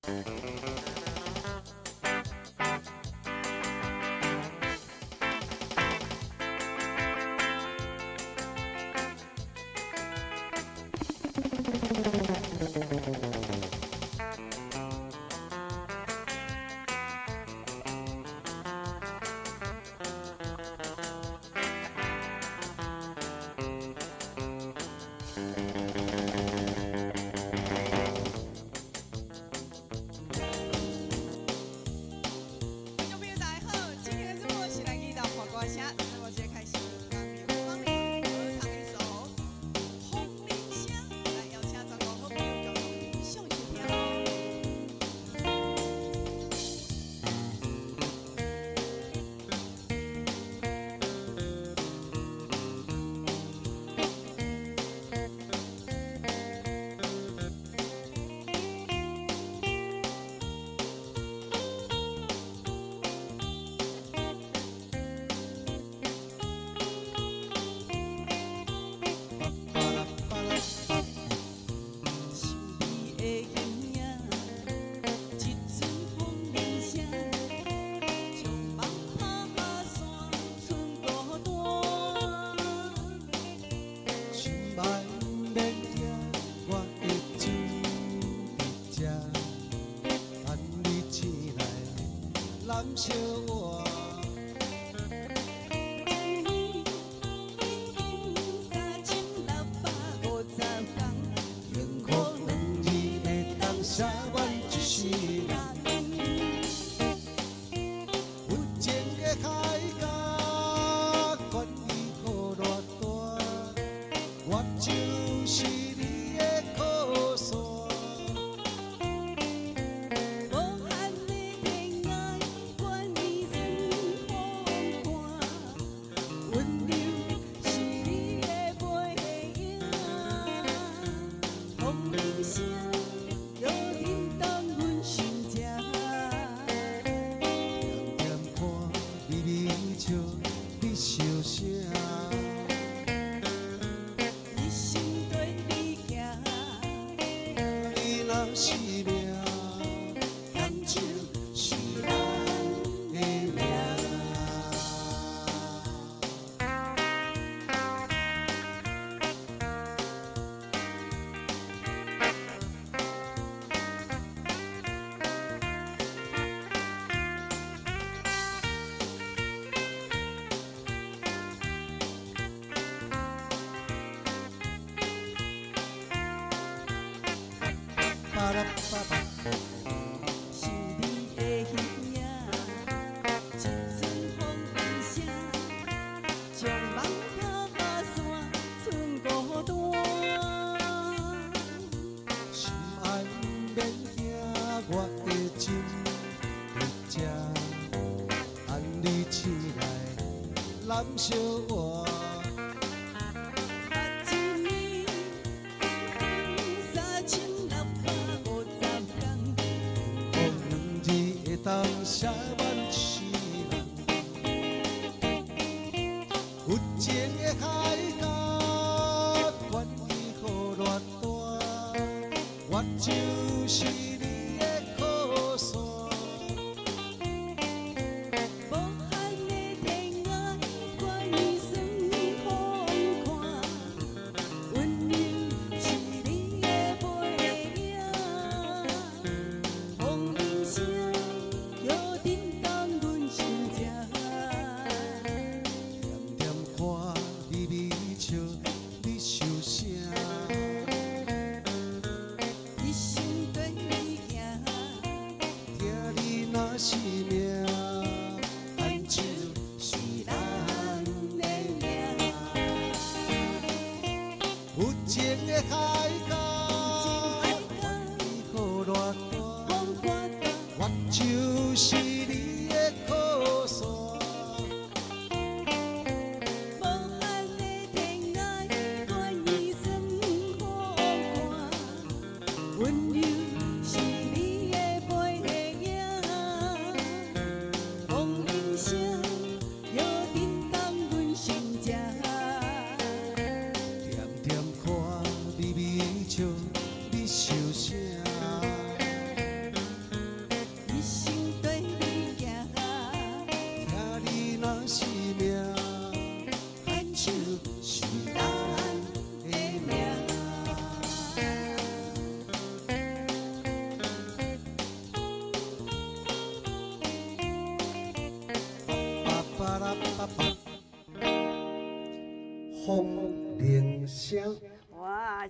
觀眾朋友大家好，今天的節目是來去到破歌聲，節目這開始由劉芳玲合唱一首《風鈴聲》，來邀請全國好朋友共同欣賞收聽哦。想你的形影，一陣風鈴聲，將夢拍散，剩孤單。心愛免驚，我的心佇這，等你醒來攬相活。一年已經3650天，幸福兩字會當寫阮一世人。有情的海角，管伊雨偌大，我就是你的靠山。無限的天涯，願意算風寒，溫柔是你的背影。風鈴聲搖震動阮心情。恬恬看你微笑，你笑啥？一心綴你行，你若是命，牽手是咱的命。巴拉巴巴。想你的形影，一陣風鈴聲，將夢飄散，剩孤單。心愛免驚，我的心佇這，等你醒來攬相活。一年已經3650天，幸福兩字會當寫阮一世人。有情的海角，管伊雨偌大，我就是你的靠山。無限的天涯，願意算風寒，溫柔是你的背影。風鈴聲搖震動阮心情。恬恬看你微笑，你笑啥？一生綴你行，聽你若是命，牽手是咱的命。有情的海角，情海角，雨偌大，風偌大，我就是你的靠山。無限的天涯，願意算風寒，溫柔是你的背影。風鈴聲搖震動阮心情。恬恬看你微笑，你笑啥？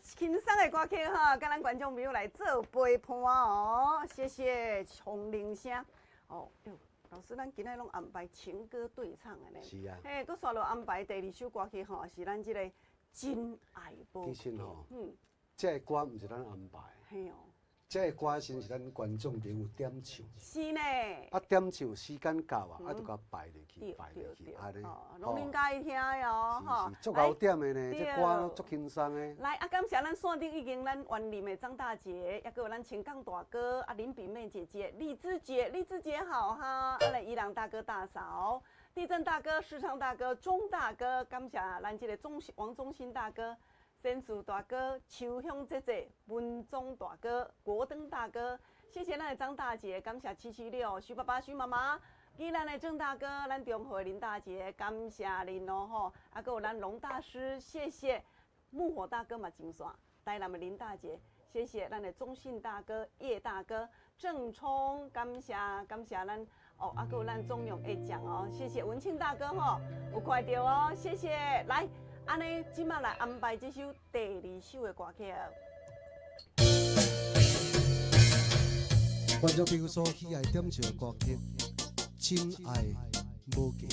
輕鬆的歌曲吼，佮咱觀眾朋友來做陪伴哦。謝謝風鈴聲。哦，對，老師，咱今仔攏安排情歌對唱的呢。是啊。嘿，閣煞落安排第二首歌曲吼，是咱這個真愛無。其實吼，這個歌毋是咱安排。嘿哦。這個歌先是咱觀眾朋友點唱。是呢。啊，點唱時間到啊，啊，就共排入去，排入去，按呢。攏恁佮意聽的哦，吼。是，足𠢕點的呢，這歌足輕鬆的。來，啊，感謝咱線頂已經咱員林的張大姐，抑閣有咱青鋼大哥，啊，林炳妹姐姐、麗芝姐、麗芝姐好哈，啊，來伊朗大哥大嫂、地震大哥、世昌大哥、鐘大哥，感謝咱這個鍾王忠興大哥。先樹大哥、秋香姐姐、文忠大哥、國登大哥，謝謝咱的張大姐，感謝776徐爸爸、徐媽媽，宜蘭的鄭大哥，咱中和的林大姐，感謝恁哦吼，啊，閣有咱龍大師，謝謝木火大哥嘛真帥，台南的林大姐，謝謝咱的忠信大哥、葉大哥、鄭聰，感謝感謝咱哦，啊，閣有咱中永會講哦，謝謝文慶大哥吼，有看著哦，謝謝，來。按呢，這擺來安排這首第二首的歌曲。觀眾朋友所喜愛點唱的歌曲《真愛無價》。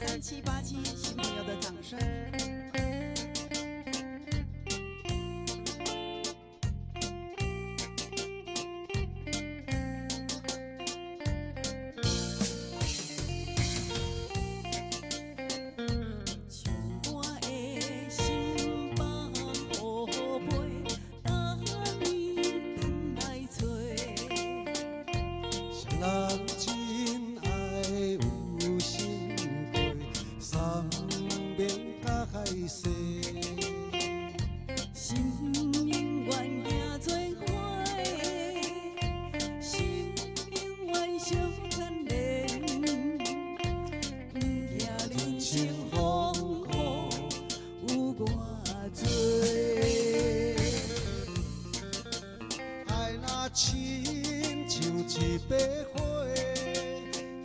3787新朋友的掌聲。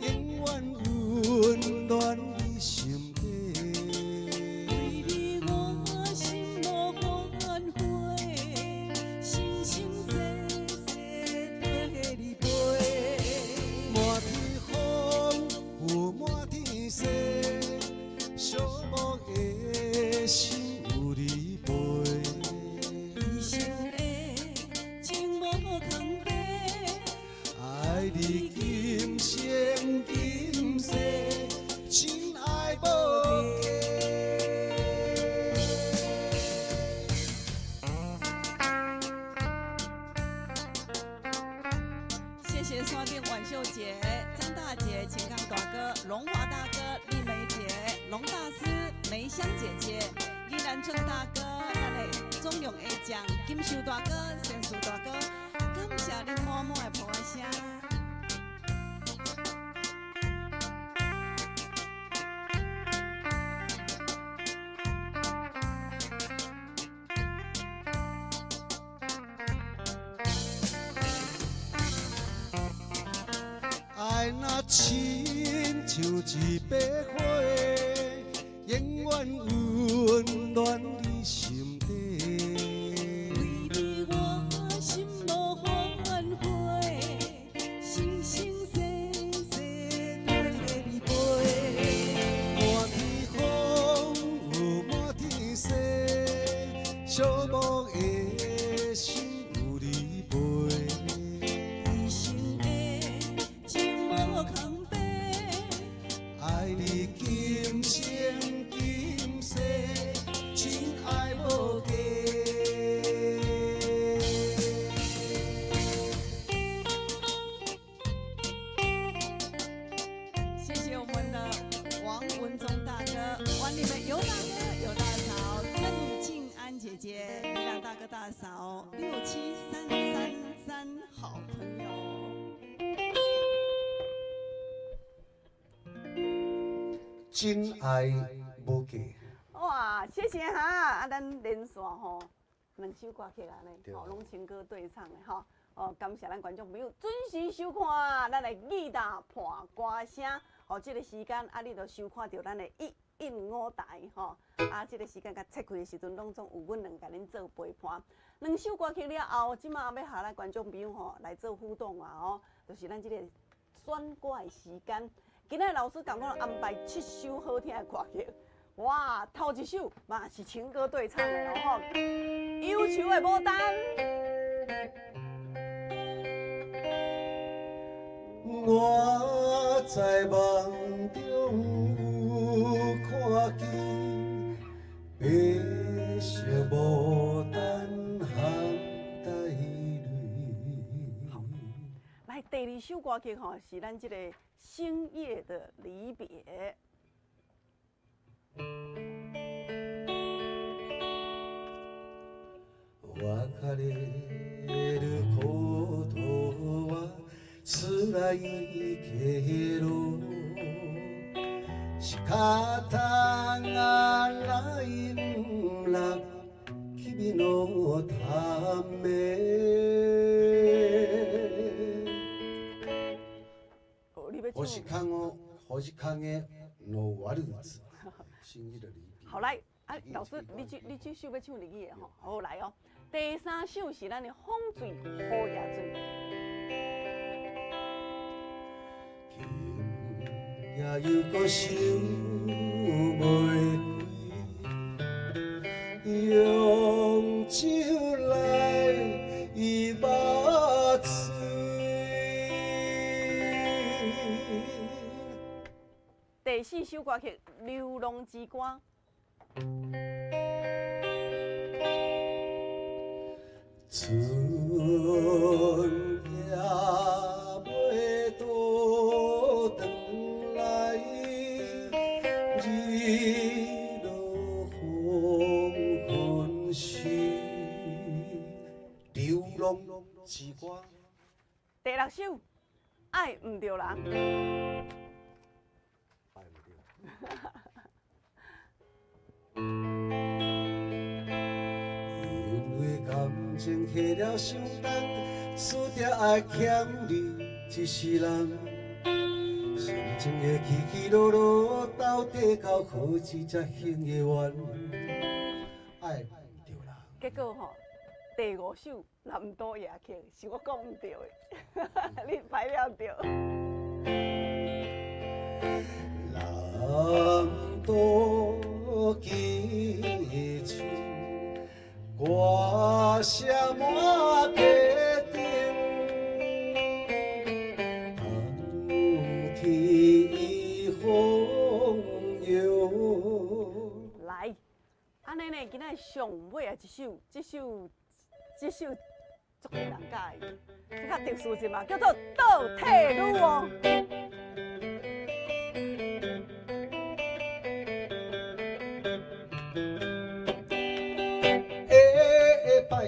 永遠溫暖你心底。為你我龍大師、梅香姐姐、李蘭春大哥，咱的鍾永下將、金秀大哥、善樹大哥，感謝恁滿滿的噗仔聲。愛若親像一把火，永遠溫暖你心底。為你我心無反悔，生生世世綴你陪。滿天風雨滿天星，寂寞的心有你陪。一生的情無空白，愛你今生今世，真愛無假。謝謝我們的王文忠大哥，歡迎你們尤大哥、尤大嫂、鄭靜安姐姐、李亮大哥大嫂、67333好朋友。真愛無假。哇，謝謝哈！啊，咱連續吼兩首歌曲啊，呢，吼攏情歌對唱的吼。哦，感謝咱觀眾朋友準時收看咱的義大伴歌聲。哦，這個時間啊，你就收看著咱的一印五台吼。啊，這個時間共切開的時陣，攏總有阮兩个共恁做陪伴。兩首歌曲了後，這馬欲予咱觀眾朋友吼來做互動啊！吼，就是咱這個選歌的時間。今仔老師共阮安排七首好聽的歌曲。哇，頭一首嘛是情歌對唱的哦吼，憂愁的牡丹。我在夢中有看見白色牡丹含帶淚。好，來第二首歌曲吼，是咱這個星夜的離別。別れることは辛いけど仕方がないんだ君のため。星影星影のワルツ。好來，啊，老師，你這首欲唱日語的吼，好來哦。第三首是咱的風水雨夜水。今夜又閣想袂開，用酒來伊目水。第四首歌曲《流浪之歌》。春夜欲倒轉來，日落黃昏時，流浪之歌。第六首《愛毋著人》。愛毋著。因為感情下了傷重，注定愛欠你一世人。心情的起起落落，到底到何時才還會完？愛毋著人。結果吼，第五首《南島夜曲》是我講毋著的，你排了著。南島寄唱，歌聲滿街頂，冬天風搖。來，按呢呢，今仔上尾的一首，這首足濟人佮意，這較特殊一嘛，叫做《倒退女王》。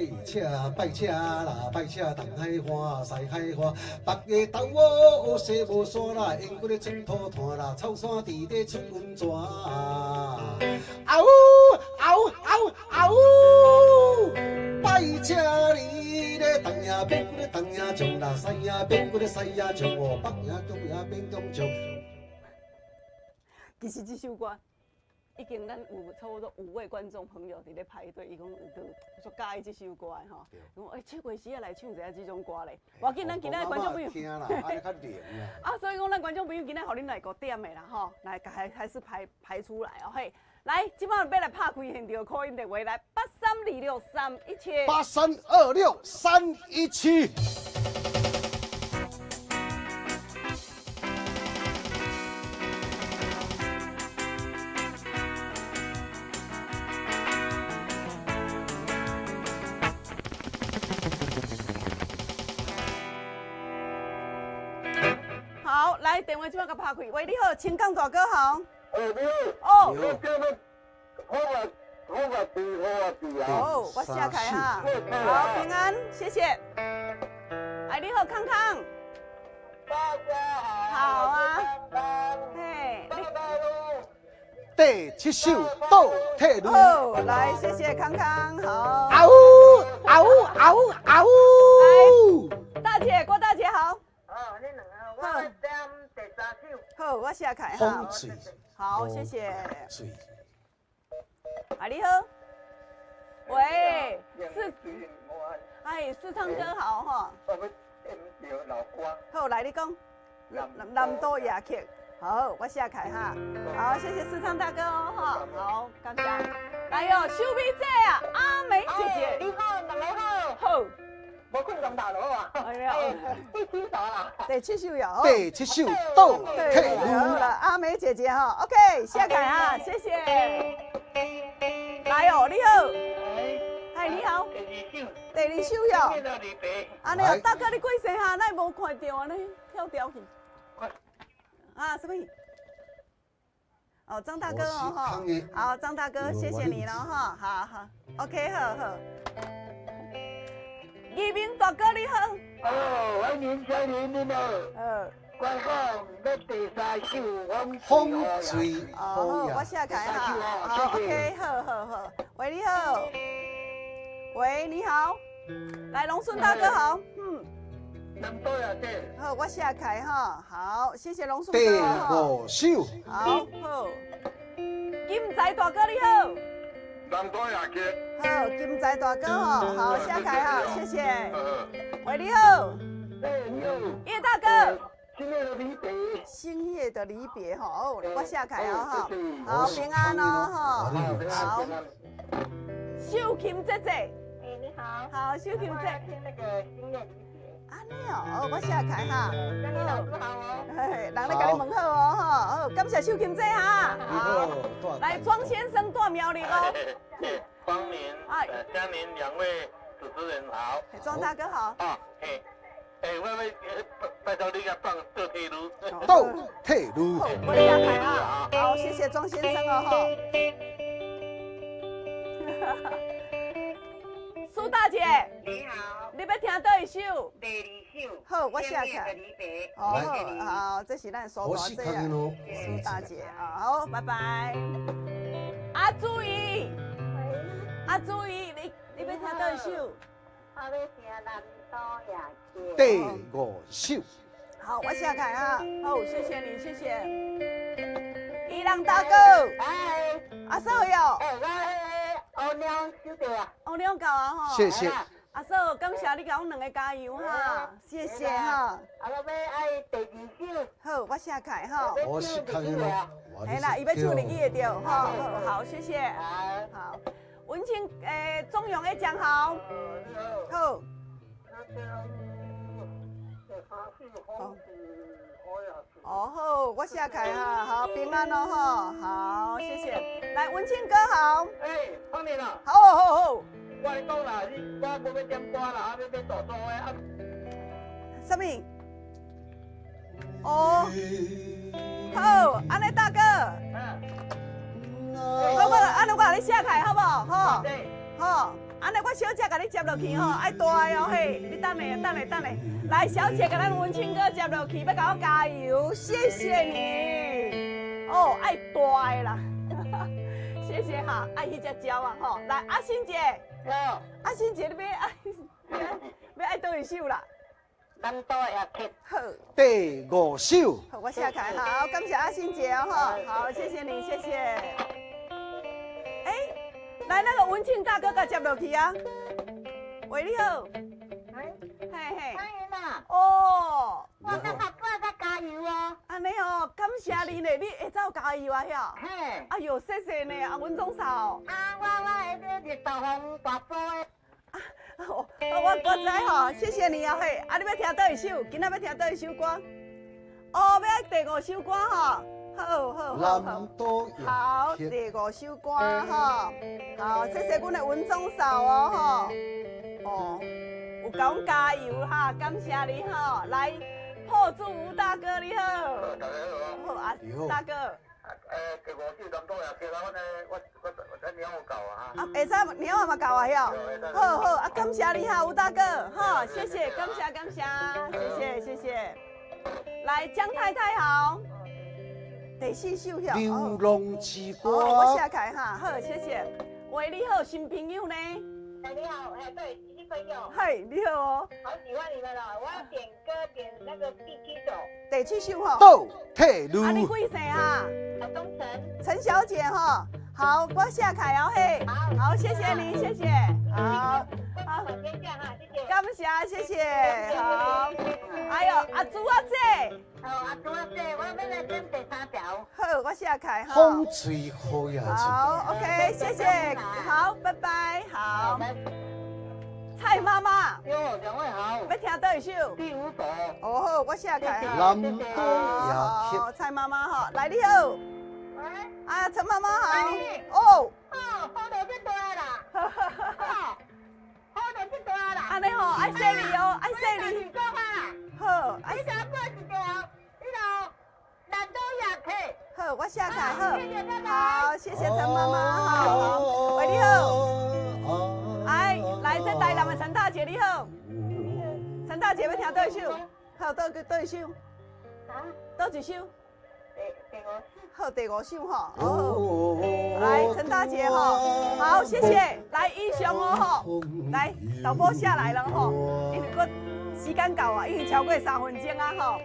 拜車拜車啦，拜車東海岸西海岸，北个豆哦西無山啦，英國咧出土炭啦，草山佇咧出溫泉。嗷嗷嗷嗷！拜車你咧東也變過咧東也將啦，西也變過咧西也將哦，北也中也變中將。其實這首歌已經咱有差不多五位觀眾朋友佇咧排隊，伊講都足佮意這首歌的吼。講欸，七月時仔來唱一下這種歌咧。無要緊，咱今仔觀眾朋友聽啦，按呢較靈啦。啊，所以講咱觀眾朋友今仔予恁來五點的啦吼，來還是排排出來哦嘿。來，這擺欲來拍開現場 call in 電話來8326317。8326317。好，來電話這擺共拍開。喂，你好，青港大哥好。哦，你好。哦。我叫你好啊，好啊，好啊。好，我寫開哈。好，平安，謝謝。哎，你好，康康。大家好。好啊。嘿。第七首倒退嚕。好，來，謝謝康康，好。嗷嗷嗷嗷！大姐，郭大姐好。哦，你兩個，我點第三首。好，我寫開哈。風水。好，謝謝。水。啊，你好。喂，是。哎，四唱歌好哈。好，來你講。南都夜曲。好，我寫開哈。好，謝謝四唱大哥哦，哈。好，感謝。來喲，秀美姐啊，阿美姐姐。你好，大家好。好。無困咁大路啊！哎呀，第七首啦。第七首哟。第七首倒退嚕。阿美姐姐哈，OK，寫開哈，謝謝。來哦，你好。嗨，你好。第二首。第二首喲。按呢哦，大哥你幾歲哈？哪會無看著按呢？跳掉去。啊，什麼？哦，張大哥哦，哈。好，張大哥，謝謝你了哈。好好，OK，好好。宜明大哥你好。哦，我林小玲你好。我講欲第三首風風水。哦，我寫開哈。好，OK，好好好。喂，你好。喂，你好。來，龍順大哥好。嗯。好，我寫開哈。好，謝謝龍順哥。第五首。好好。金仔大哥你好。南都夜曲。好，金仔大哥吼，好，寫開哈，謝謝。喂，你好。哎，你好。葉大哥。星夜的離別。星夜的離別吼，我寫開哦哈。好，平安哦哈。好。秀琴姐姐。哎，你好。好，秀琴姐。聽那個星夜離別。按呢哦，我寫開哈。張老師好哦。嘿，人咧共你問好哦，吼，好，感謝秀琴姐哈。好。來，莊先生蹛苗栗哦。芳明，江林兩位主持人好。莊大哥好。啊，嘿，哎，我欲拜託你共放倒退嚕。倒退嚕。我寫開啊。好，謝謝莊先生哦，吼。蘇大姐。你好。你欲聽佗一首？第二首。好，我寫開。哦，好，這是咱蘇大姐啊。蘇大姐啊，好，拜拜。阿朱姨，阿朱姨，你欲聽佗一首？我欲聽南都夜曲。第五首。好，我寫開啊。好，謝謝你，謝謝。伊人大哥。哎。阿嫂喲。哎，我烏鳥收到啊。烏鳥到啊吼。謝謝。阿嫂，感謝你共阮兩个加油哈，謝謝哈。啊，我欲愛第二首。好，我寫開哈。我是看咯。嘿啦，伊欲唱日語的對，吼，好，謝謝。好，文清，欸，鍾勇的講好。好。哦好，我寫開哈，好平安哦吼，好，謝謝。來，文清哥好。欸，芳玲啊。好好好。我咧講啦，你我無欲點歌啦，啊，欲欲大組的啊。啥物？哦，好，按呢大哥。嗯。好，我按呢我共你寫開，好無？好。好。按呢我小姐共你接落去吼，愛大的哦嘿，你等下，等下，等下，來，小姐共咱文清哥接落去，欲共我加油，謝謝你。哦，愛大的啦，謝謝哈，愛彼隻鳥啊吼，來阿信姐，阿信姐你欲愛欲愛佗一首啦？南島夜曲。好，第五首。好，我寫開，好，感謝阿信姐哦，好，謝謝你，謝謝。欸，來那個文慶大哥共接落去啊。喂，你好。喂，嘿嘿。歡迎啊。哦。我剛才我在加油哦。按呢哦，感謝你呢，你會走加油啊遐？嘿。哎喲，謝謝呢，啊，文總嫂。啊，我迄個綠豆風大波的。我我知吼，謝謝你啊嘿，啊你欲聽佗一首？今仔欲聽佗一首歌？哦，欲愛第五首歌吼，好好好好。好，第五首歌吼，好，謝謝阮的文總嫂哦吼，哦，有共阮加油哈，感謝你吼，來，破竹吳大哥你好。大家好。好啊，大哥。第五首南島夜曲啦，阮我我我睇鳥有夠啊。啊，會使鳥仔嘛夠啊，曉。好好啊，感謝你哈，吳大哥，好，謝謝，感謝感謝，謝謝謝謝。來，江太太好。第四首曉。流浪之歌。我寫開哈，好，謝謝。喂，你好，新朋友呢？哎，你好，哎，對，新朋友。嗨，你好哦。好喜歡你們哦，我要點歌，點那個第七首。第七首吼。倒退嚕。啊，你貴姓啊？東城。陳小姐吼，好，我寫開哦嘿。好，好，謝謝你，謝謝。好，好，先這樣哈，謝謝。感謝，謝謝。好。哎喲，阿朱阿姐。好，阿朱阿姐，我欲來點第三條。好，我寫開哈。風吹雨也好，OK，謝謝。好，拜拜。好。蔡媽媽。喲，兩位好。欲聽佗一首？第五首。哦好，我寫開。南島夜曲。好，蔡媽媽哈，來你好。喂。啊，陳媽媽好。哦。哦，風就這大啦。哦，風就這大啦。按呢吼，愛細膩哦，愛細膩。好，你再播一條，彼个南島夜曲。好，我寫開好。好，謝謝陳媽媽，好。喂，你好。哎，來，這台南的陳大姐你好。陳大姐欲聽佗一首？好，佗佗一首？佗一首？第五首。好，第五首吼。哦。來，陳大姐吼，好，謝謝。來，以上哦吼，來，導播下來了吼，因為閣時間到啊，已經超過3分鐘啊吼。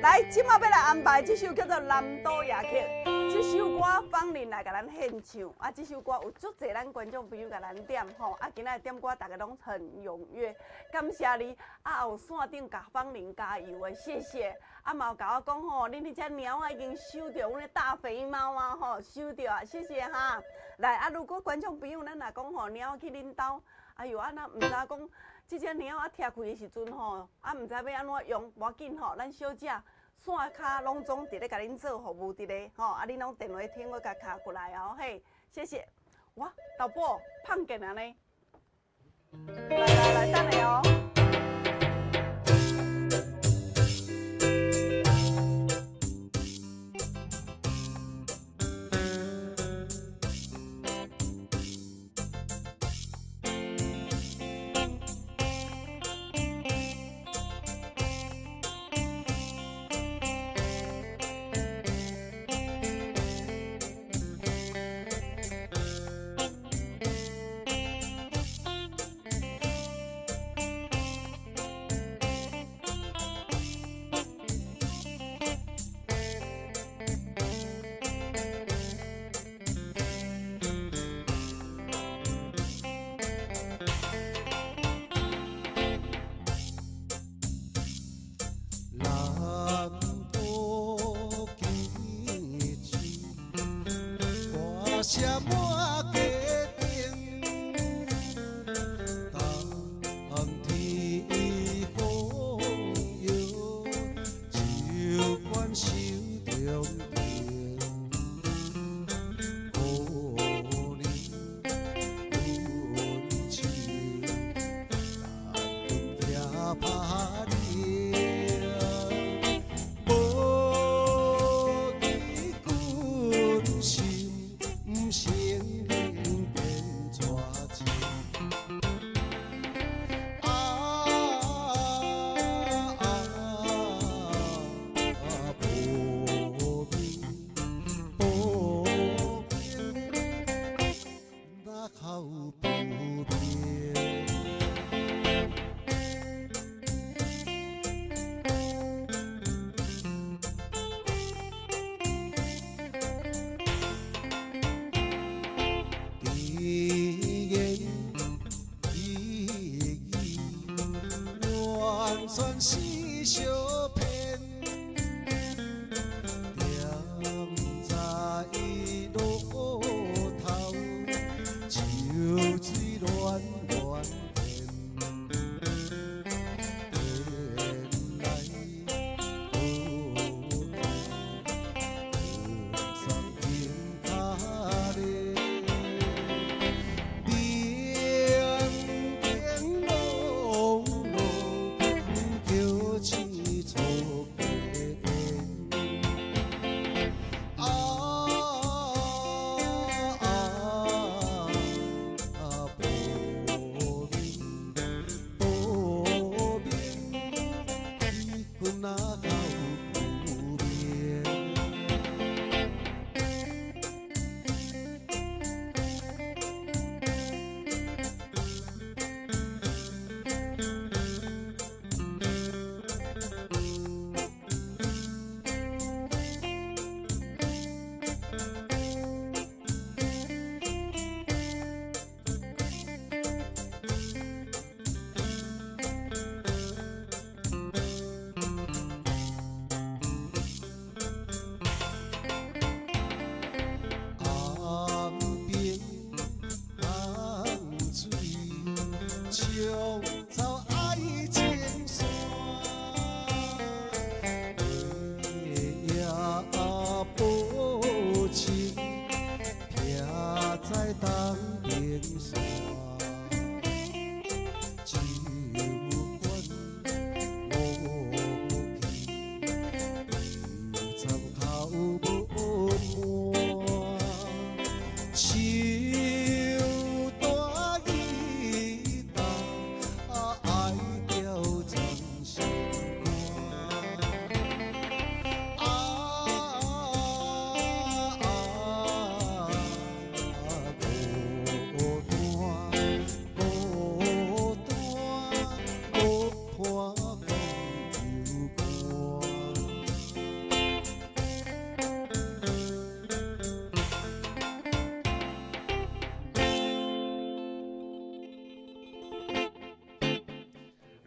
來，這馬欲來安排這首叫做《南島夜曲》。這首歌芳玲來共咱獻唱，啊，這首歌有足濟咱觀眾朋友共咱點吼，啊，今仔點歌大家攏很踴躍，感謝你，啊，有線頂共芳玲加油的，謝謝。啊，嘛有共我講吼，恁彼隻貓仔已經收著阮的大肥貓啊吼，收著啊，謝謝哈。來，啊，如果觀眾朋友咱若講吼，貓仔去恁兜，哎喲，啊，若毋知講這隻貓仔拆開的時陣吼，啊，毋知欲按怎用，無要緊吼，咱小姐。線跤攏總佇咧共恁做服務佇咧，吼，啊，恁攏電話聽我共敲過來哦，嘿，謝謝。哇，導播胖見啊呢？來來來，等下哦。南島金枝，歌聲滿街頂，冬天風搖，酒館手中停，姑娘阮手，咱听拍铃。無記軍心，毋成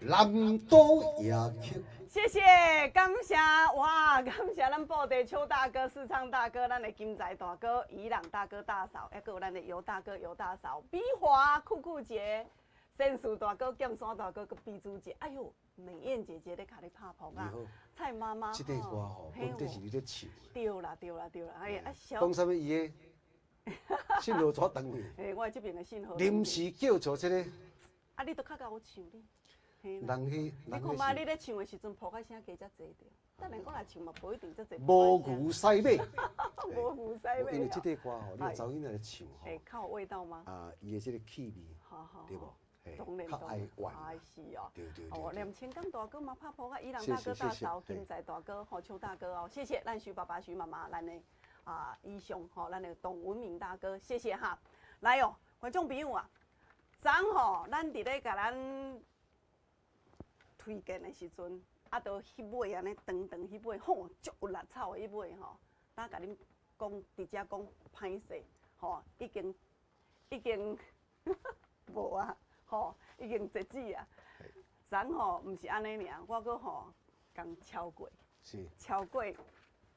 南島夜曲。謝謝，感謝哇，感謝咱布袋邱大哥、視唱大哥，咱的金財大哥、伊朗大哥大嫂，抑閣有咱的尤大哥、尤大嫂、美華酷酷姐、仙樹大哥、劍山大哥、閣碧珠姐，哎喲，美艷姐姐咧共你拍噗仔，蔡媽媽，這塊歌吼，本底是你咧唱。對啦對啦對啦，哎呀，啊小。講啥物伊的信號怎斷去？哎，我這邊的信號。臨時叫做這個。啊，你都較𠢕唱你。人去，你看覓你咧唱的時陣，噗仔聲加遮濟著。等下我來唱嘛，無一定遮濟。無牛西馬。無牛西馬。因為這塊歌吼，你查某囡仔來唱吼。會較有味道嗎？啊，伊的這個氣味，對無？當然較愛玩。哎是哦。對對對。哦，連千金大哥嘛拍噗仔，伊人大哥大嫂、金財大哥、吼邱大哥哦，謝謝咱徐爸爸、徐媽媽，咱的啊醫生吼，咱的董文明大哥，謝謝哈。來哦，觀眾朋友啊，昨吼咱佇咧共咱推薦的時陣，啊，都彼尾按呢長長彼尾，吼，足有力草的彼尾吼，咱共恁講，佇遮講歹勢，吼，已經已經無啊，吼，已經截止啊。昨吼毋是按呢爾，我閣吼共超過，超過，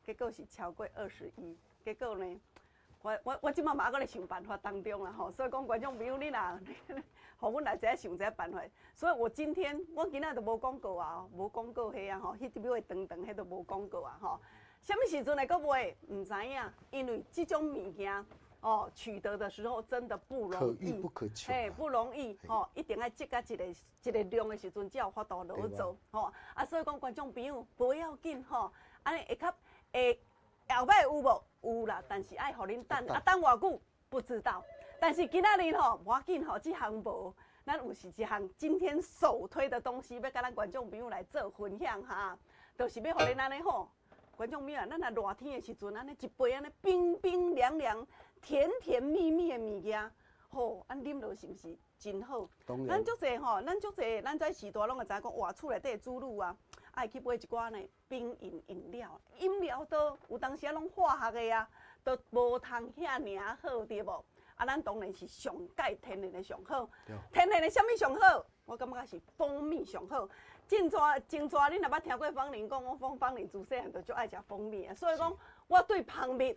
結果是超過21，結果呢，我這擺嘛猶閣咧想辦法當中啦吼，所以講觀眾朋友，你若予阮來知影想一下辦法，所以我今天我今仔都無廣告啊，無廣告彼啊吼，彼尾長長彼都無廣告啊吼。啥物時陣會閣賣？毋知影，因為這種物件哦，取得的時候真的不容易，可遇不可求，嘿，不容易吼，一定愛積到一個一個量的時陣，才有法度落做吼。啊，所以講觀眾朋友無要緊吼，按呢會較會後擺有無？有啦，但是愛予恁等，啊等偌久不知道。但是今仔日吼，無要緊吼，這項無，咱有是一項今天首推的東西，欲共咱觀眾朋友來做分享哈，就是欲予恁按呢吼，觀眾朋友，咱若熱天的時陣，按呢一杯按呢冰冰涼涼、甜甜蜜蜜的物件，吼，按啉落是毋是真好？咱足濟吼，咱足濟，咱這時代攏會知影講，哇，厝內底的主女啊，愛去買一寡呢冰飲飲料，飲料都有當時啊攏化學的啊，都無通遐爾好，對無？啊，咱當然是上蓋天然的上好，天然的啥物上好？我感覺是蜂蜜上好。真濟真濟，你若捌聽過芳玲講，我講芳玲自細漢就足愛食蜂蜜的，所以講我對蜂蜜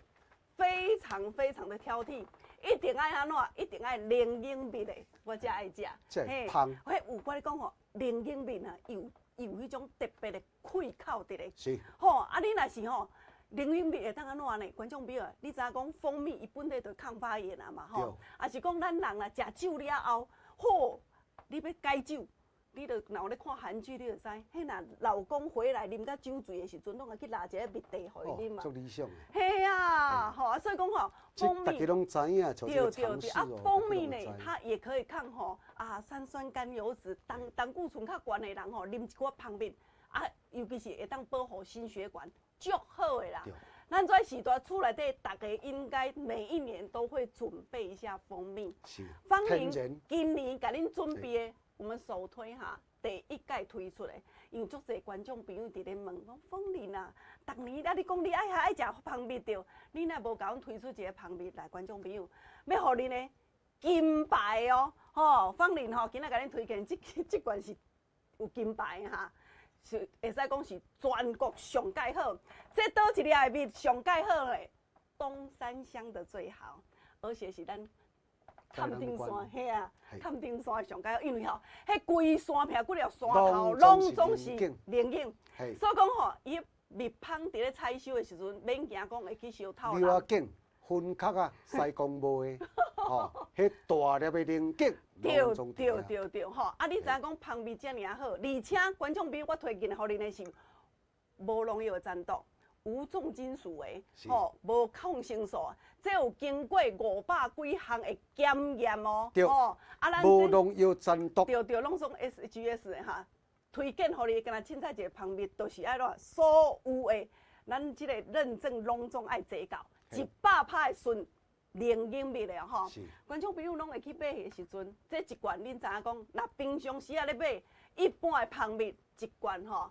非常非常的挑剔，一定愛按怎？一定愛龍眼蜜的，我才愛食。嘿，芳。彼有我咧講吼，龍眼蜜啊，有有彼種特別的氣口佇咧。吼，啊，你若是吼，龍眼蜜會當按怎呢？觀眾朋友，你知影講蜂蜜伊本底就抗發炎啊嘛吼，啊是講咱人啊食酒了後，好，你欲解酒，你就若有咧看韓劇，你就知，彼若老公回來啉甲酒醉的時陣，攏會去拿一个蜜茶予伊啉嘛。足理想。嘿啊，吼啊，所以講吼，蜂蜜。大家攏知影，對對對，啊，蜂蜜呢，它也可以抗吼啊三酸甘油酯，膽固醇較懸的人吼，啉一寡蜂蜜，啊，尤其是會當保護心血管。足好的啦，咱這時代厝內底，逐家應該每一年都會準備一下蜂蜜。芳玲今年共恁準備的，我們首推哈，第一屆推出的，因為足濟觀眾朋友佇咧問講，芳玲啊，逐年啊你講你愛愛食蜂蜜著，你若無共阮推出一個蜂蜜來，觀眾朋友，欲予恁呢金牌哦，吼，芳玲吼，今仔共恁推薦這這罐是有金牌哈。是會使講是全國上蓋好，這佗一粒的蜜上蓋好咧，東山鄉的最好，而且是咱崁頂山，嘿啊，崁頂山上蓋好，因為吼，彼規山片幾條山頭攏總是龍眼，所以講吼，伊蜜蜂佇咧採收的時陣，免驚講會去相偷。你要緊，分殼啊，西公無的，吼，彼大粒的龍眼。對對對對，吼！啊，你知影講蜂蜜遮爾好，而且觀眾朋友，我推薦予恁的是無農藥的殘毒，無重金屬的，吼，無抗生素，這有經過500幾項的檢驗哦，吼，啊，咱無農藥殘毒，對對，攏總 SGS 的哈，推薦予你，敢若凊彩一个蜂蜜，就是愛怎所有的，咱這個認證攏總愛做到100%的純龍眼蜜的吼。觀眾朋友攏會去買的時陣，這一罐恁知影講，若平常時仔咧買，一般的蜂蜜一罐吼，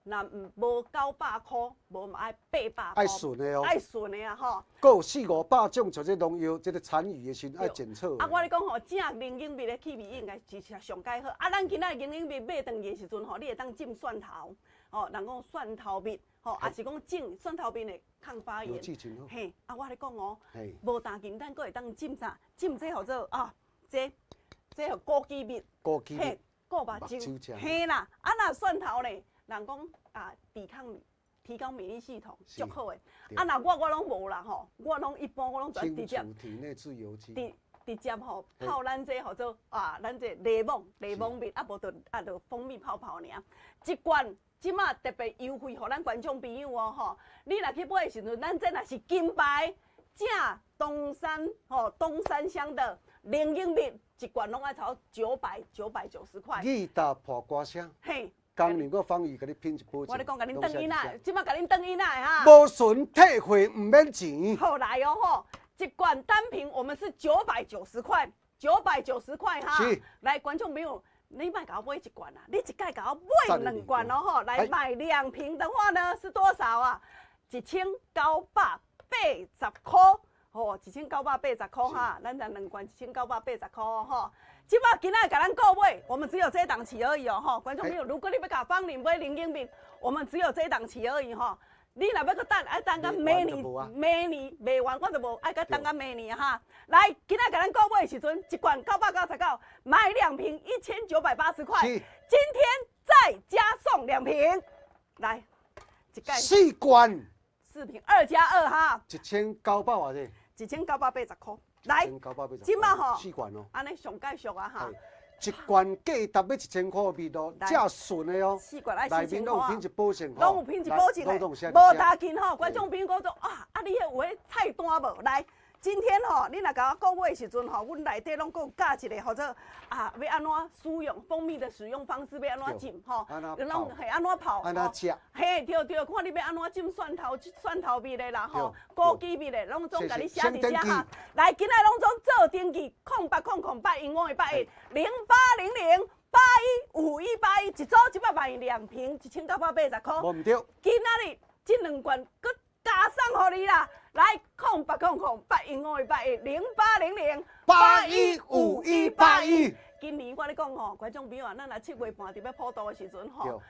若無900箍，無嘛愛800 愛箍，順的哦。愛順的啊吼。閣有四五百種，像這農藥，這個殘餘的時陣愛檢測。啊，我咧講吼，正龍井蜜的氣味應該是上蓋好。啊，咱今仔龍井蜜買轉去的時陣吼，你會當浸蒜頭，吼，人講蒜頭蜜，吼，抑是講浸蒜頭蜜會抗發炎。嘿，啊，我咧講哦，無焦緊，咱閣會當浸啥？浸這號做啊，這號枸杞蜜，枸杞蜜，顧目睭，嘿啦，啊，若蒜頭咧，人講啊，抵抗提高免疫系統，足好的。啊，若我攏無啦吼，我攏一般我攏直接清除體內自由基。直接吼泡咱這號做啊，咱這檸檬檸檬蜜，啊無就啊就蜂蜜泡泡爾。一罐這馬特別優惠，予咱觀眾朋友哦吼，你若去買的時陣，咱這若是金牌正東山吼東山鄉的龍井蜜，一罐攏愛超990塊。義大破歌聲。嘿。江寧閣芳瑜共你品一保證。我咧講，共恁轉音啦，這馬共恁轉音啦哈。無純退貨毋免錢。好來哦吼，一罐單瓶我們是九百九十塊，九百九十塊哈。是。來，觀眾朋友，你莫共我買一罐啦，你一擺共我買兩罐哦吼。來買兩瓶的話呢，是多少啊？1980塊，吼，1980塊哈。咱這兩罐1980塊吼。這馬今仔共咱購買，我們只有這檔期而已哦，吼！觀眾朋友，如果你欲共芳玲買龍井蜜，我們只有這檔期而已吼。你若欲閣等，愛等到明年，明年賣完我就無，愛閣等到明年哈。來，今仔共咱購買的時陣，一罐999，買兩瓶1980塊，今天再加送兩瓶，來，一蓋四罐，四瓶2加2哈，1900偌濟，1980塊。來，這馬吼，四罐哦，按呢上蓋俗啊哈，一罐價值欲1000塊蜜哦，正純的哦，四罐愛4000塊，內面攏有品質保證，攏有品質保證的，無焦緊吼，觀眾朋友講說啊，啊你彼有彼菜單無？來，今天吼，你若共我購買的時陣吼，阮內底攏閣有教一個號做啊，欲按怎使用蜂蜜的使用方式，欲按怎浸吼，攏嘿按怎泡，按怎食，嘿對對，看你欲按怎浸蒜頭蒜頭蜜的啦吼，枸杞蜜的，攏總共你寫佇遮哈。來，今仔攏總做登記，0800 080 581080081，一組這擺賣兩瓶1980塊。無毋對。今仔日這兩罐閣加送予你啦！來，0800 081 5810800815181。今年我咧講吼，觀眾朋友啊，咱若7月半佇欲普渡的時陣吼，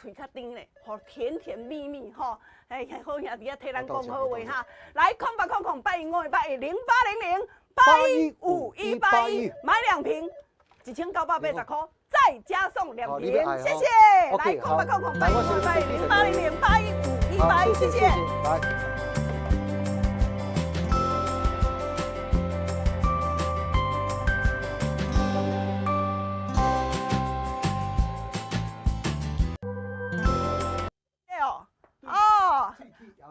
喙較甜咧，予甜甜蜜蜜吼，嘿，好兄弟仔替咱講好話哈。來，0800 81581 0800815181，買兩瓶，1980塊，再加送兩瓶，謝謝。來，0800 81581 0800815181，謝謝。來。哦，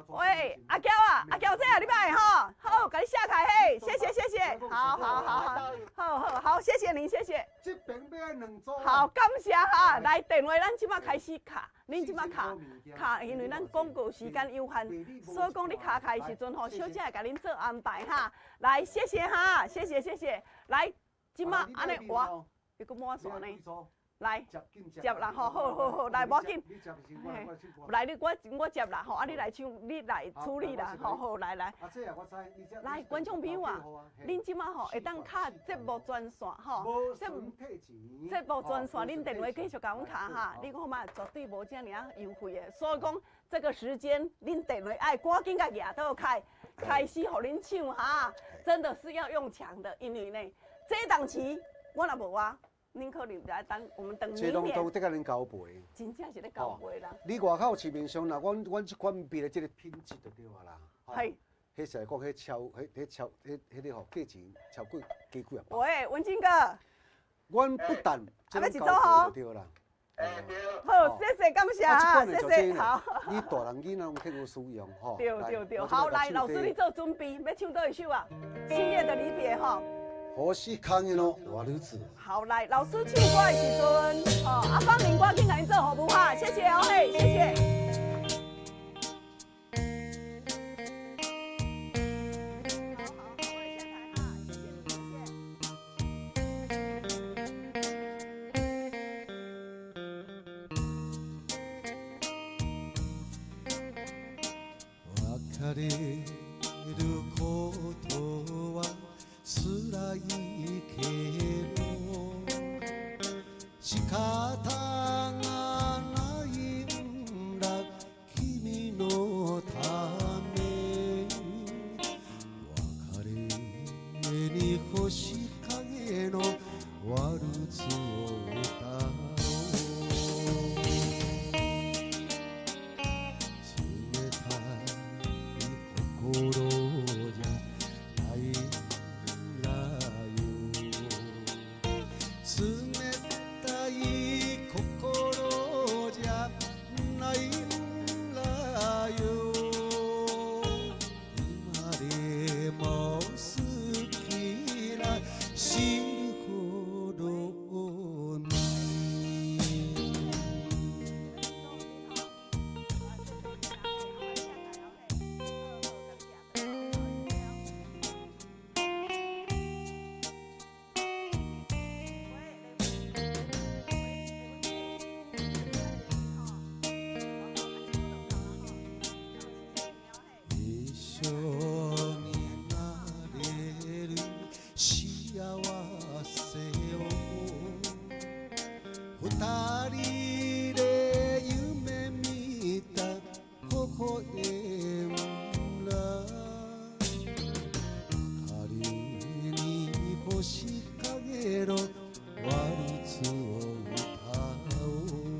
喂，阿嬌啊，阿嬌姐啊，你來吼，好，共你寫開嘿，謝謝謝謝，好好好好，好好好，謝謝您，謝謝。這邊欲愛兩組。好，感謝哈，來電話，咱這馬開始敲，恁這馬敲敲，因為咱廣告時間有限，所以講你敲開的時陣吼，小姐會共恁做安排哈。來，謝謝哈，謝謝謝謝，來，這馬按呢換，又閣滿線呢。來，接啦吼，好好好，來，無要緊，來你我接啦吼，啊你來唱，你來處理啦，好好來來。來，觀眾朋友啊，恁這馬吼會當敲節目專線吼，節目專線，恁電話繼續共阮敲哈，你看嘛，絕對無遮爾仔優惠的，所以講這個時間，恁電話愛趕緊共舉倒開，開始予恁搶哈，真的是要用搶的，因為呢，這檔期我若無啊。恁可能就愛等，我們等明年。這攏都得共恁交陪。真正是咧交陪啦。你外口市面上，若阮阮這款蜜的這個品質就對啊啦。係。彼是來講，彼超，彼彼超，彼彼个吼價錢超過加幾啊百。喂，文金哥。阮不但這個交陪就對啦。好，謝謝，感謝哈，謝謝，好。你大人囡仔攏去有使用吼。對對對，好，來，老師你做準備，欲唱佗一首啊？星夜的離別吼。何時康的咯，我女子。好，來，老師唱歌的時陣，吼，啊，芳玲，趕緊共𪜶做服務哈，謝謝哦，嘿，謝謝。好好，我下台哈，謝謝你，謝謝。に星影のワルツを歌おう。冷たい心じゃないんだよ。冷たい心じゃないんだよ。今でも好きな死ぬほどに。一緒になれる幸せを二人で夢見た微笑んだ明かりに星影のワルツを歌おう。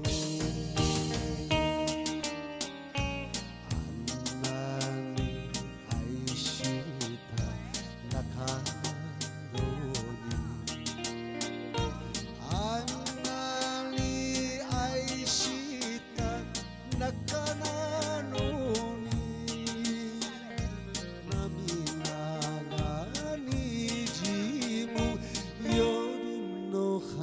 あんなに愛した仲のに、あんなに愛した仲なのに、涙がにじむ夜の春。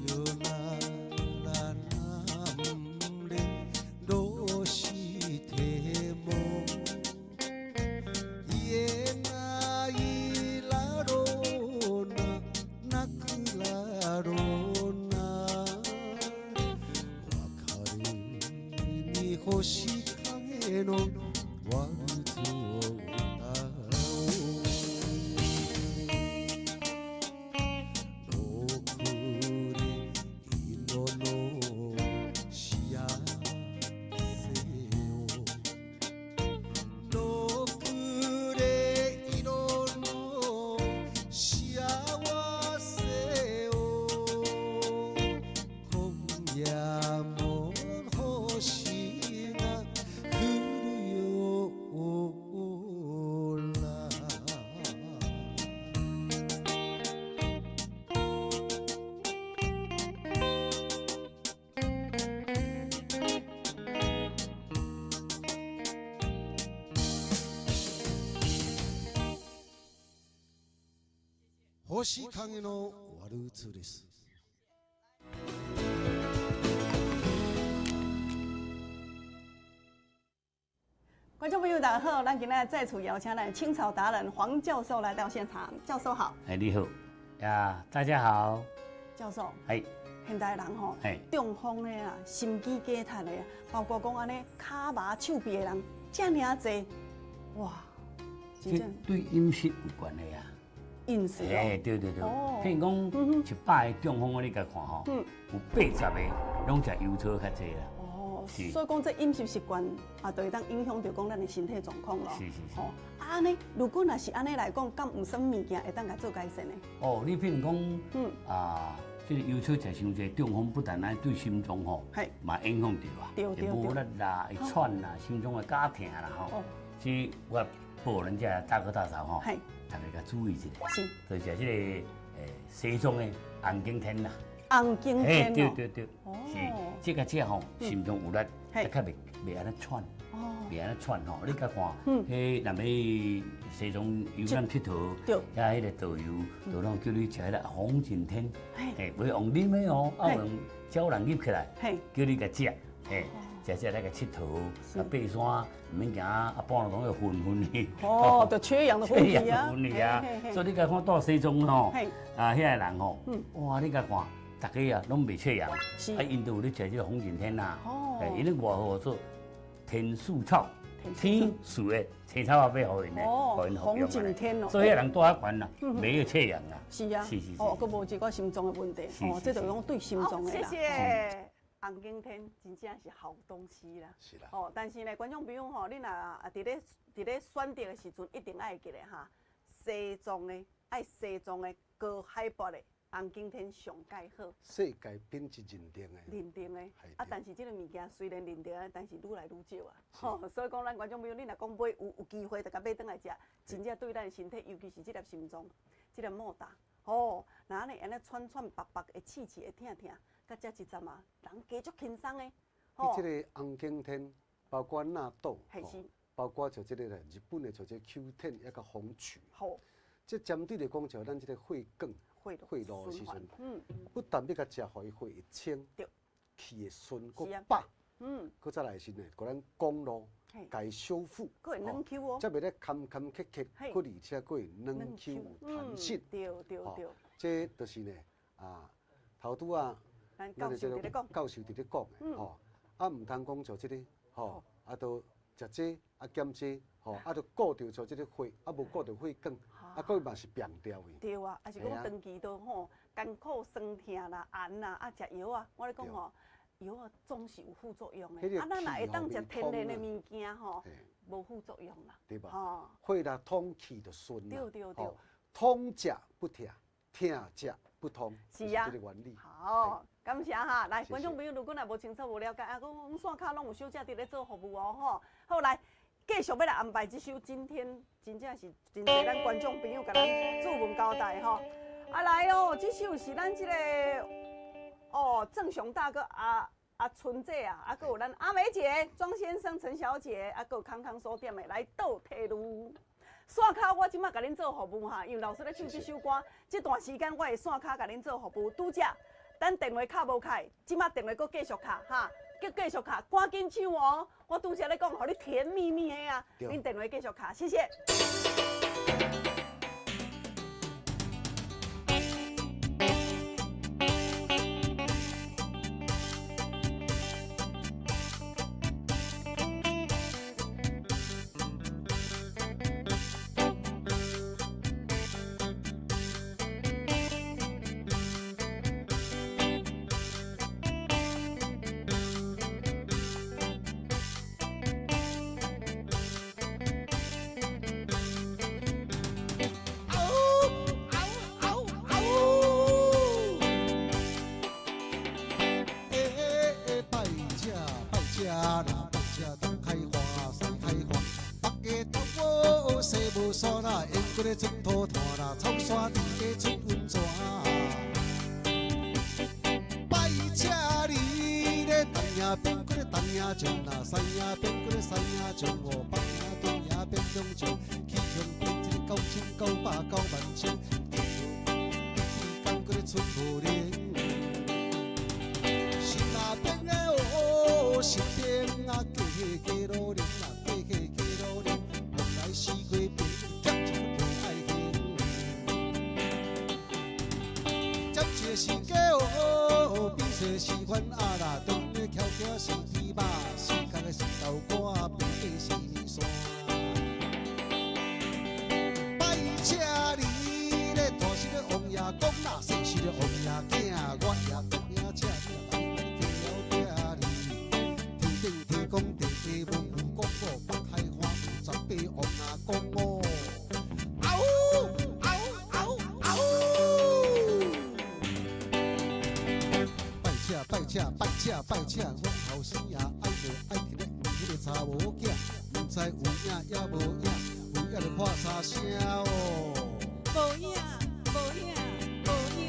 よならなんでどうしても言えないだろうな、泣くだろうな。別れに星影のワルツを歌おう。ろくれ色の幸せを、ろくれ色の幸せを。今夜も星が降るような。星影のワルツです。观众朋友，大家好，咱今仔再次邀请咱青草达人黄教授来到现场。教授好。哎，你好呀，大家好。教授。哎。现代人吼，中风的啦，心肌梗塞的，包括讲按呢跤麻手臂的人，遮尔啊济，哇！这对饮食有关系啊。饮食。哎，对对对。譬如讲，100个中风，你共看吼，有80个拢食油醋较济啦。哦，所以讲这饮食习惯啊，就会当影响著讲咱的身体状况咯。是是是。吼，啊按呢，如果若是按呢来讲，敢有啥物件会当共做改善呢？哦，你譬如讲，啊，这个油醋食伤济，中风不但爱对心脏吼，嘛影响著啊，会无力啦，会喘啦，心脏会加疼啦吼。所以我报咱遮大哥大嫂吼，大家较注意一下，就是这个西装的红景天啦。红景天。对对对，是这个食吼，心脏有力，较袂袂按呢喘，袂按呢喘吼。你共看，彼若欲西藏游览𨑨迌，遐彼个导游就拢叫你食彼个红景天，嘿，袂用啉的哦，啊用胶囊入起来，叫你共食，嘿，食食来共𨑨迌，啊爬山毋免惊啊，半路拢会昏昏去。哦，就缺氧的问题啊。昏去啊，所以你共看蹛西藏吼，啊遐个人吼，哇，你共看。大家啊，拢袂缺氧，啊，𪜶都有咧食这个红景天啦，因咧外号做天树草，天树的青草仔买予𪜶的，予𪜶服用。红景天哦。所以彼人住遐悬啦，袂有缺氧啦。是啊，是是是。哦，阁无一寡心脏的问题，哦，这就讲对心脏的啦。谢谢。红景天真正是好东西啦。是啦。哦，但是呢，观众朋友吼，你若伫咧选择的时阵，一定爱记得哈，西藏的爱西藏的高海拔的红景天上盖好。世界品质认定的。认定的。啊，但是这个物件虽然认定的，但是愈来愈少啊。吼，所以讲咱观众朋友，你若讲买有机会，就共买转来食，真正对咱的身体，尤其是这粒心脏，这粒莫大，吼，若按呢按呢喘喘拔拔，会刺刺，会疼疼。佮食一阵啊，人加足轻松的。伊这个红景天，包括纳豆，包括像这个日本的像这个 Q10，抑阁红曲。好。这针对来讲，像咱这个血管、血路的时阵，不但欲共食，予伊血会清，气会顺，阁饱。阁再来是呢，阁咱公路，共伊修复。阁会软 Q 哦。才袂咧坎坎坷坷，阁而且阁会软 Q 有弹性。对对对。这就是呢，啊，头拄仔。咱教授伫咧讲，教授伫咧讲的吼，啊，毋通讲像这个吼，啊，都食这啊减这吼，啊，都顾著像这个血，啊，无顾著血管，啊，阁嘛是变掉去。对啊，啊是讲长期都吼艰苦酸痛啦、红啦，啊，食药啊，我咧讲吼，药啊总是有副作用的。啊，咱若会当食天然的物件吼，无副作用啦。对吧？血若通气就顺啦。对对对。通食不疼，疼食不通，是啊，这个原理。好，感谢哈。来，观众朋友，如果若无清楚、无了解，啊，讲阮线跤拢有小姐伫咧做服务哦，吼。好，来，继续欲来安排这首，今天真正是真济咱观众朋友共咱主文交代吼。啊，来哦，这首是咱这个哦，郑雄大哥阿阿春姐啊，啊，阁有咱阿梅姐、庄先生、陈小姐，啊，阁有康康所点的来倒退噜。线跤我这马共恁做服务哈，因为老师咧唱这首歌，这段时间我会线跤共恁做服务。拄则等电话敲无开，这马电话阁继续敲哈，阁继续敲，赶紧抢哦！我拄则咧讲，予你甜蜜蜜的啊，恁电话继续敲，谢谢。拜请，阮后生也爱无爱去咧，问彼个查某囝，毋知有影抑无影，有影就看啥声哦。无影，无影，无影。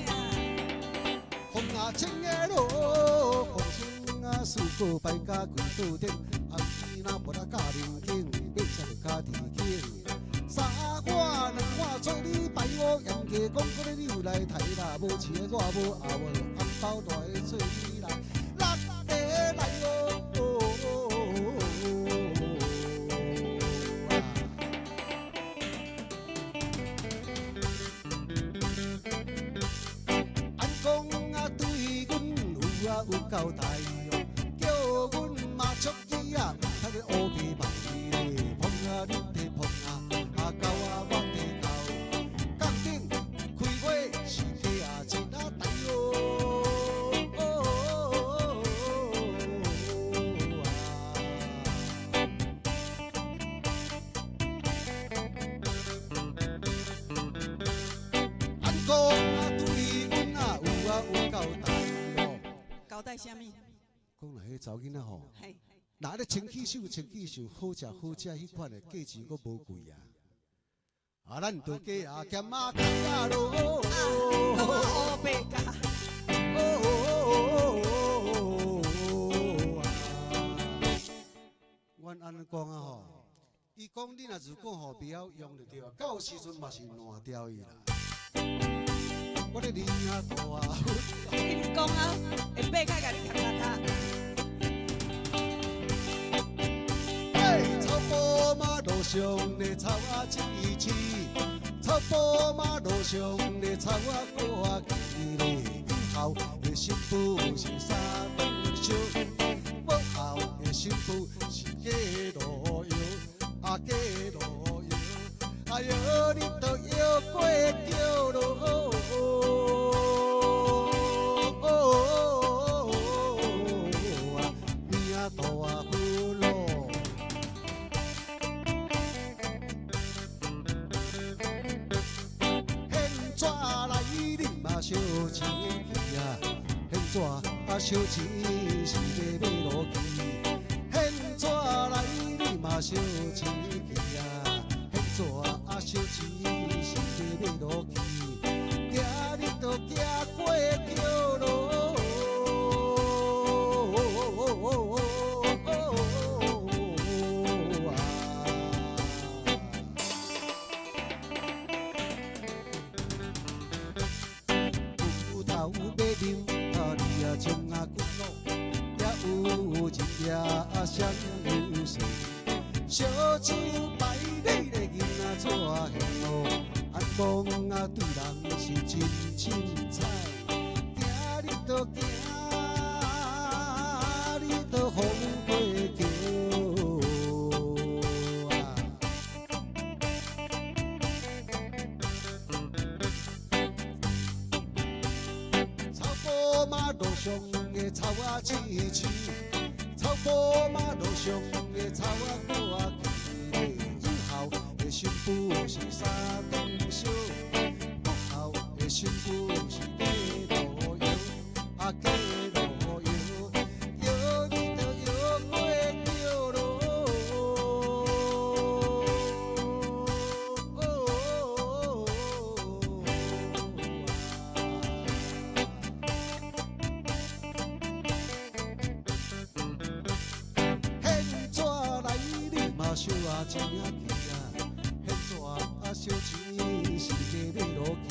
风啊清的落，风清啊，四顾摆甲规桌顶，暗时若无啦教人景，买啥就家己拣。三碗两碗做你摆我，严格讲，阁咧你又来刣啦，无饲的我无，啊无就红包袋做你来。有交代哦，叫阮妈出去啊，毋通咧乌查某囡仔吼，若咧清气秀清气秀，好食好食，彼款的价錢閣無貴啊。啊，咱就加啊欠啊加咯。烏白加。哦，阮按呢講啊吼，伊講你若如果吼袂曉用就對啊，到時陣嘛是爛掉伊啦。我咧領啊大啊，恁講啊，會爬開共你徛跤跤。嘿，草埔馬路上的草仔刺刺，草埔馬路上的草仔掛起咧，以後的新婦是三頓燒，無後的新婦是嫁路遙，啊嫁路遙，哎喲你都搖過橋咯。命大福咯。现纸来你嘛烧钱去啊，现纸啊烧钱是欲买落去，现纸来你嘛烧钱去啊，现纸啊烧钱是欲买落去，行你都行过桥咯。有头马面，啊你啊穿啊骨碌，也有一夜啊双流水，烧酒摆你的囡仔怎现咯？按讲啊对人是真凊彩，行你都行，你都风过桥啊。草埔马路上的草仔刺刺，草埔马路上的草仔挂起咧，以後的新婦是三頓燒，不孝的新婦是嫁路遙，啊嫁路遙，搖你都搖過橋咯。现纸来你嘛烧啊钱啊去啊，现纸啊烧钱是欲买落去，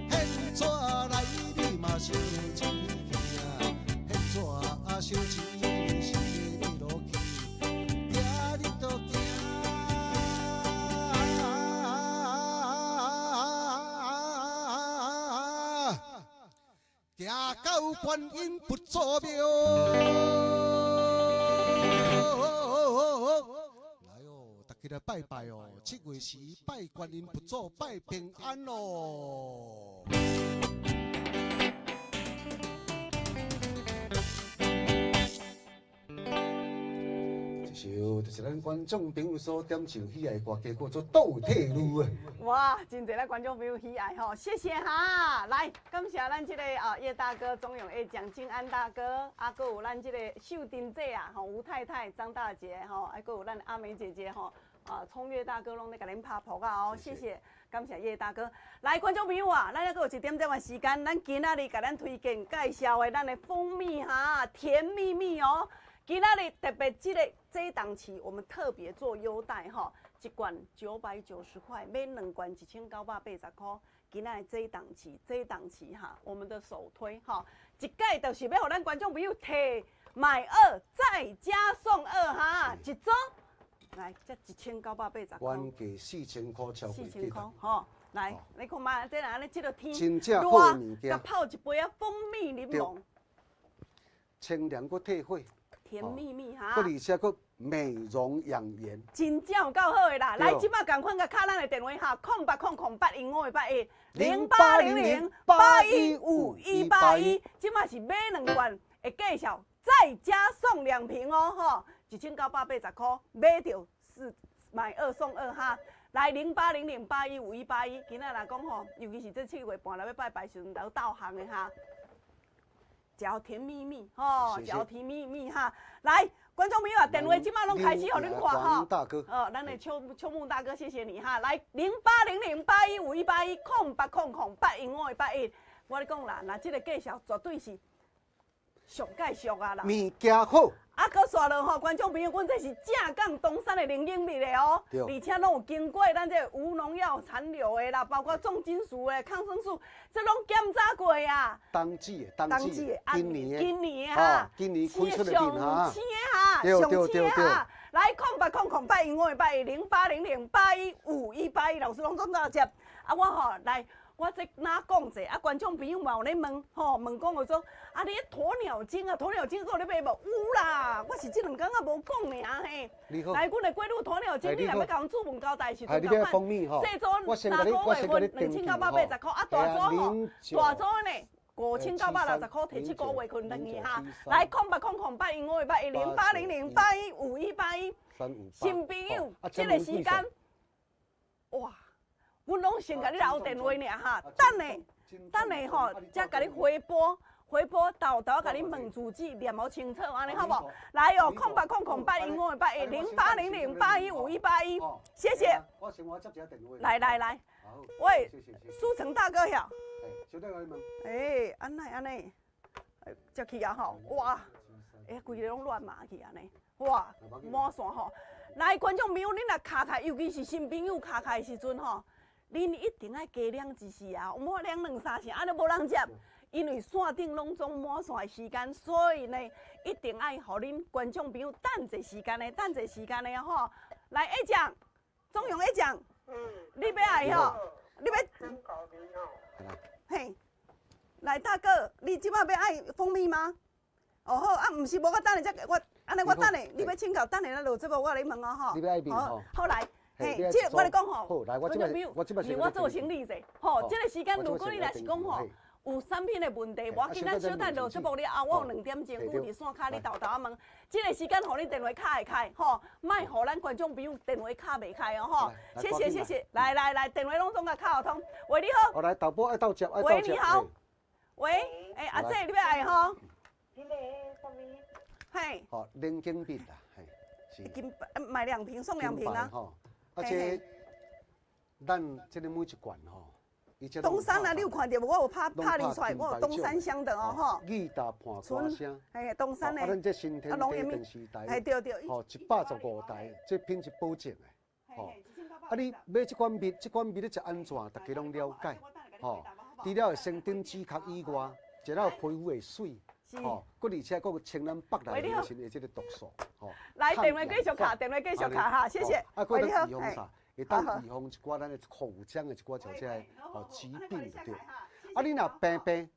现纸来你嘛烧钱去啊，现纸啊烧钱是欲买落去，行你都行，行到觀音佛祖廟。來哦，大家來拜拜哦！7月時拜觀音佛祖，拜平安哦。這首就是咱觀眾朋友所點唱喜愛的歌，叫做《倒退嚕》啊。哇，真濟咱觀眾朋友喜愛吼，謝謝哈！來，感謝咱這個啊葉大哥、鍾永業、蔣經安大哥，啊，閣有咱這個秀珍姐啊，吼吳太太、張大姐吼，啊，閣有咱阿美姐姐吼，啊，聰月大哥攏咧共恁拍噗仔哦，謝謝，感謝葉大哥。來，觀眾朋友啊，咱猶閣有一點鐘的時間，咱今仔日共咱推薦介紹的咱的蜂蜜哈，甜蜜蜜哦。今仔日特別這個這檔期，我們特別做優待吼，一罐990塊，買兩罐1980塊。今仔日這檔期，這檔期哈，我們的首推哈，一蓋就是欲予咱觀眾朋友提買二再加送二哈，一組來這1980塊，原價4000塊，超過4000塊吼，來你看嘛，這若按呢這個天真正好的物件，佮泡一杯啊蜂蜜檸檬，清涼閣退火。甜蜜蜜哈，閣而且閣美容養顏，真正有夠好的啦！來，這擺趕快共敲咱的電話哈，0800815581，0800815181，這擺是買兩罐的介紹，再加送2瓶哦，吼，1980塊，買著是買二送二哈。來0800815181，今仔若講吼，尤其是這7月半來欲拜拜時陣，都導航的哈。食食予甜蜜蜜吼，食予甜蜜蜜哈。來，觀眾朋友啊，電話這擺攏開始予恁看吼。大哥。哦，咱的邱邱木大哥，謝謝你哈。來，0800815181，0800815181。我咧講啦，若這個介紹絕對是上蓋俗啊啦。物件好。啊，閣煞落吼，觀眾朋友，阮這是正港東山的靈應蜜的哦，而且攏有經過咱這個無農藥殘留的啦，包括重金屬的抗生素，這攏檢查過啊。冬季的，冬季的，今年的，今年的哈，今年開出的蜜哈，上青的哈，上青的哈。來，0800815181，0800815181，老師攏總到接。啊，我吼來。我這哪講者啊？觀眾朋友嘛有咧問，吼問講叫做啊，你鴕鳥精啊，鴕鳥精閣有咧賣無？有啦，我是這兩工啊無講爾嘿。來，阮的鮭鹵鴕鳥精，你若欲共阮主問交代時陣，你欲蜂蜜吼？細組三個月份2980箍，啊大組吼，大組呢5960箍，提七個月份轉去哈。來，0800815181，0800815181。新朋友，這個時間，哇！阮攏先共你留電話爾哈，等下，等下吼，才共你回撥，回撥豆豆共你問住址，念予清楚，按呢好無？來哦，0800815181，0800815181，謝謝。我先我接一下電話。來來來，喂，書成大哥遐。欸，按呢按呢，接去啊吼，哇，欸，規个攏亂碼去按呢，哇，滿線吼。來，觀眾朋友，恁若敲開，尤其是新朋友敲開的時陣吼。恁一定愛加兩一時啊，無兩兩三時，按呢無人接，因為線頂攏總滿線的時間，所以呢，一定愛予恁觀眾朋友等者時間的，等者時間的吼。來，A 醬，鍾勇 A 醬，你欲愛吼？你欲？嘿，來大哥，你這擺欲愛蜂蜜嗎？哦好，啊，毋是無我等下才我，按呢我等下，你欲請教，等下咱落節目我來問哦吼。你欲愛蜜吼？好來。嘿，這個我咧講吼，觀眾朋友，是我做生理者，吼，這個時間如果你若是講吼，有產品的問題，無要緊，咱小等落節目了後，我有兩點鐘，有佇線跤你沓沓仔問。這個時間予你電話敲會開，吼，莫予咱觀眾朋友電話敲袂開哦，吼。謝謝謝謝，來來來，電話攏總共敲予通。喂，你好。來，導播愛鬥接，喂，你好。喂，欸，阿姐，你欲愛吼？嘿。好，冷經蜜啦，嘿，是。買兩瓶送兩瓶啊。啊，這咱這个每一罐吼，東山啊，你有看著無？我有拍拍印出來，我有東山鄉的哦，吼。義大盤歌聲。嘿，東山的。啊，咱這新天地電視台，嘿，對對。吼，115台，這品質保證的，吼。啊，你買這款蜜，這款蜜咧食按怎？大家攏了解，吼。除了會生長止咳以外，一了皮膚會媠。吼，閣而且閣有清咱腹內的時的這個毒素，吼。來，電話繼續敲，電話繼續敲哈，謝謝。啊，閣當預防啥？會當預防一寡咱的口腔的一寡像這个吼疾病就對。啊，你若病病，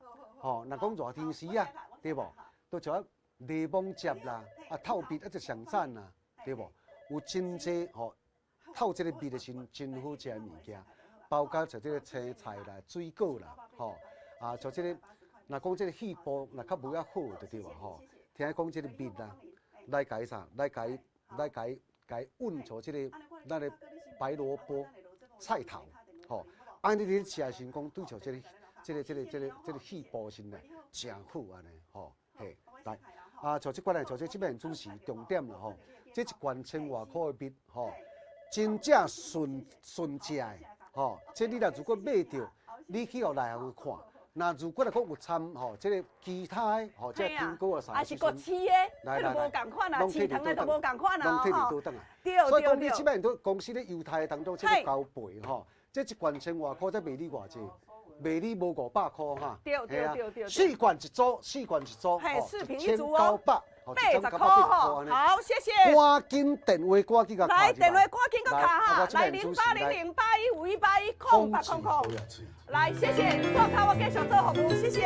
吼，若講熱天時啊，對無？都像檸檬汁啦，啊透蜜啊，這上讚啦，對無？有真濟吼透這個蜜的時陣真好食的物件，包括像這個青菜啦、水果啦，吼，啊，像這個。若講這个肺部若較無遐好就對啊吼，聽講這个蜜啊，來共伊啥？來共伊來共伊共伊混做這个咱的白蘿蔔菜頭，吼，按呢你食的時講對著這个這个這个這个這个肺部先咧誠好按呢吼，嘿，來啊，像這款來，像這這擺主持重點啦吼，這一罐千外箍的蜜吼，真正純純食的吼，這你若如果買著，你去予內行看。那如果來講有摻吼，這个其他的吼，這个蘋果啊啥，啊是閣飼的，彼就無仝款啊，飼糖的就無仝款啊，吼。對所以講你這擺都公司咧猶太當中這个交配吼，這一罐千外箍才賣你偌濟？賣你無500箍哈。對對對對。四罐一組，四罐一組，嘿，四瓶一組哦。 80箍吼，好，謝謝。趕緊電話，趕緊共來，電話趕緊閣敲哈，來08008151810800。來，謝謝，線跤我繼續做服務，謝謝。